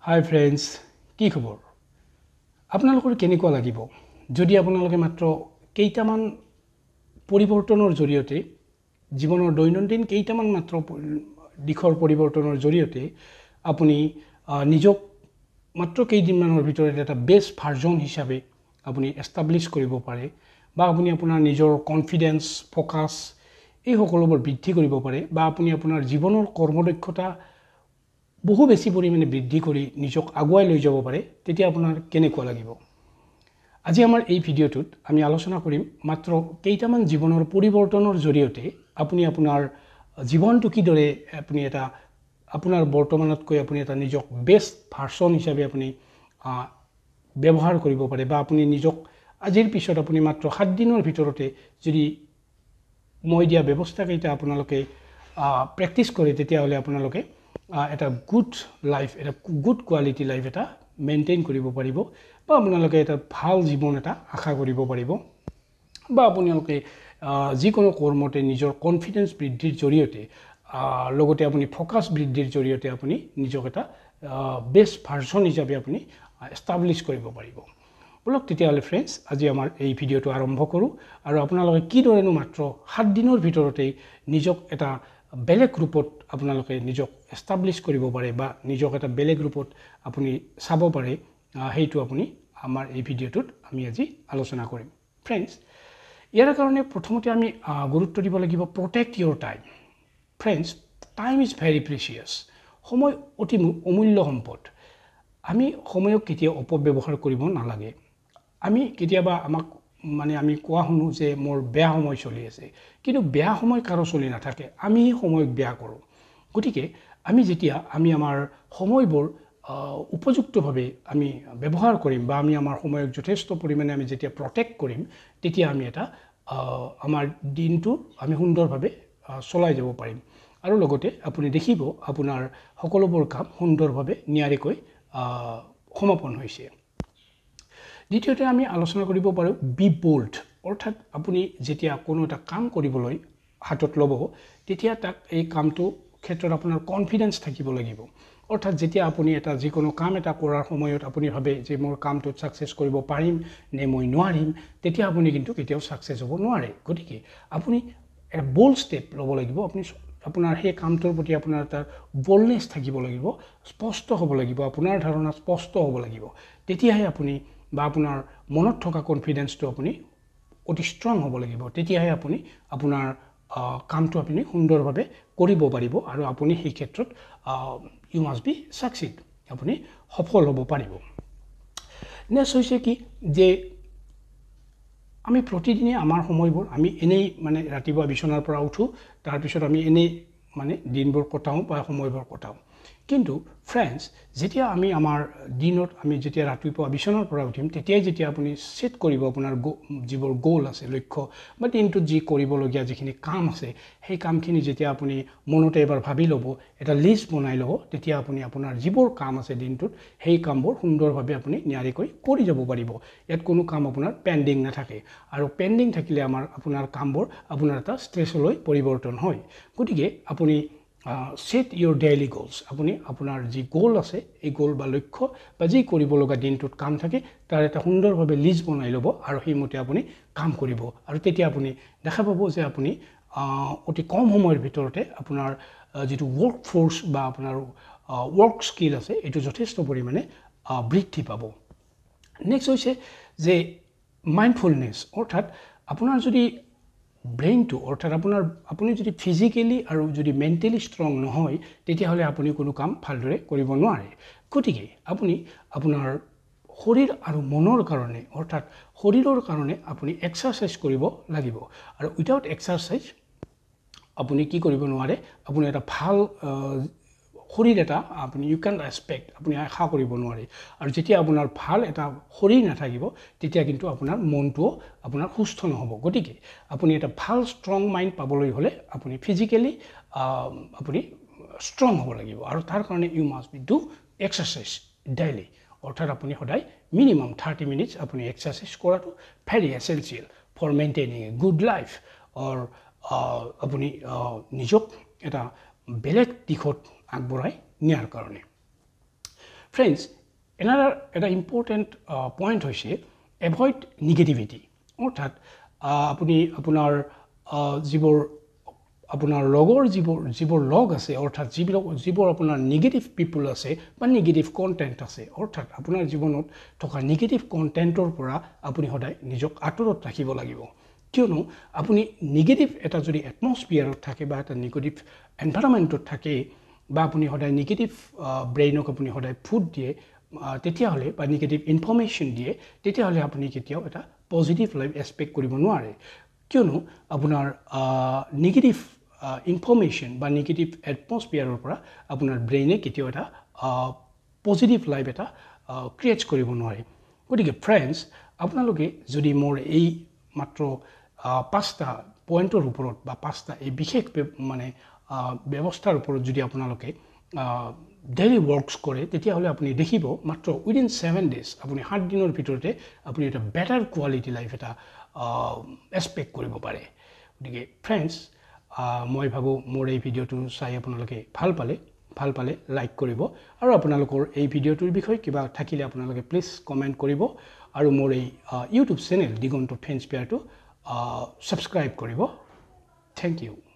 হাই friends, কি খবৰ আপোনালোকৰ? কেনেকুৱা লাগিব যদি আপোনালোকে মাত্ৰ কেইটামান পৰিৱৰ্তনৰ জৰিয়তে, জীৱনৰ দৈনন্দিন কেইটামান মাত্ৰ দিশৰ পৰিৱৰ্তনৰ জৰিয়তে আপুনি নিজক মাত্ৰ কেইদিনমানৰ ভিতৰত এটা বেষ্ট ভাৰ্জন হিচাপে আপুনি এষ্টাব্লিছ কৰিব পাৰে বা আপুনি আপোনাৰ নিজৰ কনফিডেঞ্চ, ফ'কাছ এই সকলোবোৰ বৃদ্ধি কৰিব পাৰে বা আপুনি আপোনাৰ জীৱনৰ কৰ্মদক্ষতা বহু বেছি পৰিমাণে বৃদ্ধি কৰি নিজক আগুৱাই লৈ যাব পাৰে, তেতিয়া আপোনাৰ কেনেকুৱা লাগিব? আজি আমাৰ এই ভিডিঅ'টোত আমি আলোচনা কৰিম মাত্ৰ কেইটামান জীৱনৰ পৰিৱৰ্তনৰ জৰিয়তে আপুনি আপোনাৰ জীৱনটো কিদৰে আপুনি এটা আপোনাৰ বৰ্তমানতকৈ আপুনি এটা নিজক বেষ্ট ভাৰ্চন হিচাপে আপুনি ব্যৱহাৰ কৰিব পাৰে বা আপুনি নিজক আজিৰ পিছত আপুনি মাত্ৰ 7 দিনৰ ভিতৰতে যদি মই দিয়া ব্যৱস্থাকেইটা আপোনালোকে প্ৰেক্টিছ কৰে, তেতিয়াহ'লে আপোনালোকে এটা গুড লাইফ, এটা গুড কোৱালিটি লাইফ এটা মেইনটেইন কৰিব পাৰিব বা আপোনালোকে এটা ভাল জীৱন এটা আশা কৰিব পাৰিব বা আপোনালোকে যিকোনো কৰ্মতে নিজৰ কনফিডেঞ্চ বৃদ্ধিৰ জৰিয়তে, লগতে আপুনি ফ'কাছ বৃদ্ধিৰ জৰিয়তে আপুনি নিজক এটা বেষ্ট ভাৰ্চন হিচাপে আপুনি এষ্টাব্লিছ কৰিব পাৰিব। ব'লক তেতিয়াহ'লে ফ্ৰেণ্ডছ, আজি আমাৰ এই ভিডিঅ'টো আৰম্ভ কৰোঁ আৰু আপোনালোকে কিদৰেনো মাত্ৰ 7 দিনৰ ভিতৰতেই নিজক এটা বেলেগ ৰূপত আপোনালোকে নিজক এষ্টাব্লিছ কৰিব পাৰে বা নিজক এটা বেলেগ ৰূপত আপুনি চাব পাৰে, সেইটো আপুনি আমাৰ এই ভিডিঅ'টোত আমি আজি আলোচনা কৰিম। ফ্ৰেণ্ডছ, ইয়াৰ কাৰণে প্ৰথমতে আমি গুৰুত্ব দিব লাগিব protect your time. Friends, time is very precious. সময় অতি অমূল্য সম্পদ। আমি সময়ক কেতিয়াও অপব্যৱহাৰ কৰিব নালাগে। আমি কেতিয়াবা আমাক মানে আমি কোৱা শুনো যে মোৰ বেয়া সময় চলি আছে, কিন্তু বেয়া সময় কাৰো চলি নাথাকে, আমি সময়ক বেয়া কৰোঁ। গতিকে আমি যেতিয়া আমি আমাৰ সময়বোৰ উপযুক্তভাৱে আমি ব্যৱহাৰ কৰিম বা আমি আমাৰ সময়ক যথেষ্ট পৰিমাণে আমি যেতিয়া প্ৰটেক্ট কৰিম, তেতিয়া আমি এটা আমাৰ দিনটো আমি সুন্দৰভাৱে চলাই যাব পাৰিম আৰু লগতে আপুনি দেখিব আপোনাৰ সকলোবোৰ কাম সুন্দৰভাৱে নিয়াৰিকৈ সমাপন হৈছে। দ্বিতীয়তে আমি আলোচনা কৰিব পাৰোঁ বি বল্ড, অৰ্থাৎ আপুনি যেতিয়া কোনো এটা কাম কৰিবলৈ হাতত ল'ব, তেতিয়া তাক এই কামটো ক্ষেত্ৰত আপোনাৰ কনফিডেঞ্চ থাকিব লাগিব। অৰ্থাৎ যেতিয়া আপুনি এটা যিকোনো কাম এটা কৰাৰ সময়ত আপুনি ভাবে যে মোৰ কামটোত ছাকচেছ কৰিব পাৰিম নে মই নোৱাৰিম, তেতিয়া আপুনি কিন্তু কেতিয়াও ছাকচেছ হ'ব নোৱাৰে। গতিকে আপুনি এটা বল্ড ষ্টেপ ল'ব লাগিব। আপুনি আপোনাৰ সেই কামটোৰ প্ৰতি আপোনাৰ এটা বল্ডনেছ থাকিব লাগিব, স্পষ্ট হ'ব লাগিব, আপোনাৰ ধাৰণা স্পষ্ট হ'ব লাগিব। তেতিয়াহে আপুনি বা আপোনাৰ মনত থকা কনফিডেঞ্চটো আপুনি অতি ষ্ট্ৰং হ'ব লাগিব, তেতিয়াহে আপুনি আপোনাৰ কামটো আপুনি সুন্দৰভাৱে কৰিব পাৰিব আৰু আপুনি সেই ক্ষেত্ৰত ইউ মাষ্ট বি ছাকচিড, আপুনি সফল হ'ব পাৰিব। নেক্সট হৈছে কি যে আমি প্ৰতিদিনে আমাৰ সময়বোৰ আমি এনেই মানে ৰাতিপুৱা বিচনাৰ পৰা উঠোঁ, তাৰপিছত আমি এনেই মানে দিনবোৰ কটাওঁ বা সময়বোৰ কটাওঁ। কিন্তু ফ্ৰেণ্ডছ, যেতিয়া আমি আমাৰ দিনত আমি যেতিয়া ৰাতিপুৱা বিচনাৰ পৰা উঠিম, তেতিয়াই যেতিয়া আপুনি ছেট কৰিব আপোনাৰ যিবোৰ গ'ল আছে, লক্ষ্য বা দিনটোত যি কৰিবলগীয়া যিখিনি কাম আছে, সেই কামখিনি যেতিয়া আপুনি মনতে এবাৰ ভাবি ল'ব, এটা লিষ্ট বনাই ল'ব, তেতিয়া আপুনি আপোনাৰ যিবোৰ কাম আছে দিনটোত সেই কামবোৰ সুন্দৰভাৱে আপুনি নিয়াৰিকৈ কৰি যাব পাৰিব। ইয়াত কোনো কাম আপোনাৰ পেণ্ডিং নাথাকে আৰু পেণ্ডিং থাকিলে আমাৰ আপোনাৰ কামবোৰ আপোনাৰ এটা ষ্ট্ৰেছলৈ পৰিৱৰ্তন হয়। গতিকে আপুনি ছেট ইয়ৰ ডেইলি গ'লছ, আপুনি আপোনাৰ যি গ'ল আছে, এই গ'ল বা লক্ষ্য বা যি কৰিব লগা দিনটোত কাম থাকে, তাৰ এটা সুন্দৰভাৱে লিষ্ট বনাই ল'ব আৰু সেইমতে আপুনি কাম কৰিব আৰু তেতিয়া আপুনি দেখা পাব যে আপুনি অতি কম সময়ৰ ভিতৰতে আপোনাৰ যিটো ৱৰ্ক ফ'ৰ্চ বা আপোনাৰ ৱৰ্ক স্কিল আছে, এইটো যথেষ্ট পৰিমাণে বৃদ্ধি পাব। নেক্সট হৈছে যে মাইণ্ডফুলনেছ, অৰ্থাৎ আপোনাৰ যদি ব্ৰেইনটো, অৰ্থাৎ আপোনাৰ আপুনি যদি ফিজিকেলি আৰু যদি মেণ্টেলি ষ্ট্ৰং নহয়, তেতিয়াহ'লে আপুনি কোনো কাম ভালদৰে কৰিব নোৱাৰে। গতিকে আপুনি আপোনাৰ শৰীৰ আৰু মনৰ কাৰণে, অৰ্থাৎ শৰীৰৰ কাৰণে আপুনি এক্সাৰচাইজ কৰিব লাগিব আৰু উইদাউট এক্সাৰচাইজ আপুনি কি কৰিব নোৱাৰে, আপুনি এটা ভাল শৰীৰ এটা আপুনি ইউ কেন এক্সপেক্ট, আপুনি আশা কৰিব নোৱাৰে। আৰু যেতিয়া আপোনাৰ ভাল এটা শৰীৰ নাথাকিব, তেতিয়া কিন্তু আপোনাৰ মনটোও আপোনাৰ সুস্থ নহ'ব। গতিকে আপুনি এটা ভাল ষ্ট্ৰং মাইণ্ড পাবলৈ হ'লে আপুনি ফিজিকেলি আপুনি ষ্ট্ৰং হ'ব লাগিব আৰু তাৰ কাৰণে you must be do exercise daily, অৰ্থাৎ আপুনি সদায় মিনিমাম 30 মিনিটছ আপুনি এক্সাৰচাইজ কৰাটো very essential for maintaining a good life or আপুনি নিজক এটা বেলেগ দিশত আগবঢ়াই নিয়াৰ কাৰণে। ফ্ৰেণ্ডছ, এনাডাৰ এটা ইম্পৰ্টেণ্ট পইণ্ট হৈছে এভইড নিগেটিভিটি। অৰ্থাৎ আপুনি আপোনাৰ যিবোৰ আপোনাৰ লগৰ যিবোৰ লগ আছে, অৰ্থাৎ যিবোৰ আপোনাৰ নিগেটিভ পিপুল আছে বা নিগেটিভ কণ্টেণ্ট আছে, অৰ্থাৎ আপোনাৰ জীৱনত থকা নিগেটিভ কণ্টেণ্টৰ পৰা আপুনি সদায় নিজক আঁতৰত ৰাখিব লাগিব। কিয়নো আপুনি নিগেটিভ এটা যদি এটমছফিয়াৰত থাকে বা এটা নিগেটিভ এনভাইৰনমেণ্টত থাকে বা আপুনি সদায় নিগেটিভ ব্ৰেইনক আপুনি সদায় ফুড দিয়ে তেতিয়াহ'লে বা নিগেটিভ ইনফৰ্মেশ্যন দিয়ে, তেতিয়াহ'লে আপুনি কেতিয়াও এটা পজিটিভ লাইফ এক্সপেক্ট কৰিব নোৱাৰে। কিয়নো আপোনাৰ নিগেটিভ ইনফৰ্মেশ্যন বা নিগেটিভ এটমছফিয়াৰৰ পৰা আপোনাৰ ব্ৰেইনে কেতিয়াও এটা পজিটিভ লাইফ এটা ক্ৰিয়েট কৰিব নোৱাৰে। গতিকে ফ্ৰেণ্ডছ, আপোনালোকে যদি মোৰ এই মাত্ৰ 5টা পইণ্টৰ ওপৰত বা 5টা এই বিশেষ মানে ব্যৱস্থাৰ ওপৰত যদি আপোনালোকে ডেইলি ৱৰ্কছ কৰে, তেতিয়াহ'লে আপুনি দেখিব মাত্ৰ উইদিন 7 ডেইজ, আপুনি 7 দিনৰ ভিতৰতে আপুনি এটা বেটাৰ কোৱালিটি লাইফ এটা এক্সপেক্ট কৰিব পাৰে। গতিকে ফ্ৰেণ্ডছ, মই ভাবোঁ মোৰ এই ভিডিঅ'টো চাই আপোনালোকে ভাল পালে লাইক কৰিব আৰু আপোনালোকৰ এই ভিডিঅ'টোৰ বিষয়ে কিবা থাকিলে আপোনালোকে প্লিজ কমেণ্ট কৰিব আৰু মোৰ এই ইউটিউব চেনেল দিগন্ত ফিনস্পেয়াৰটো ছাবস্ক্ৰাইব কৰিব। Thank you.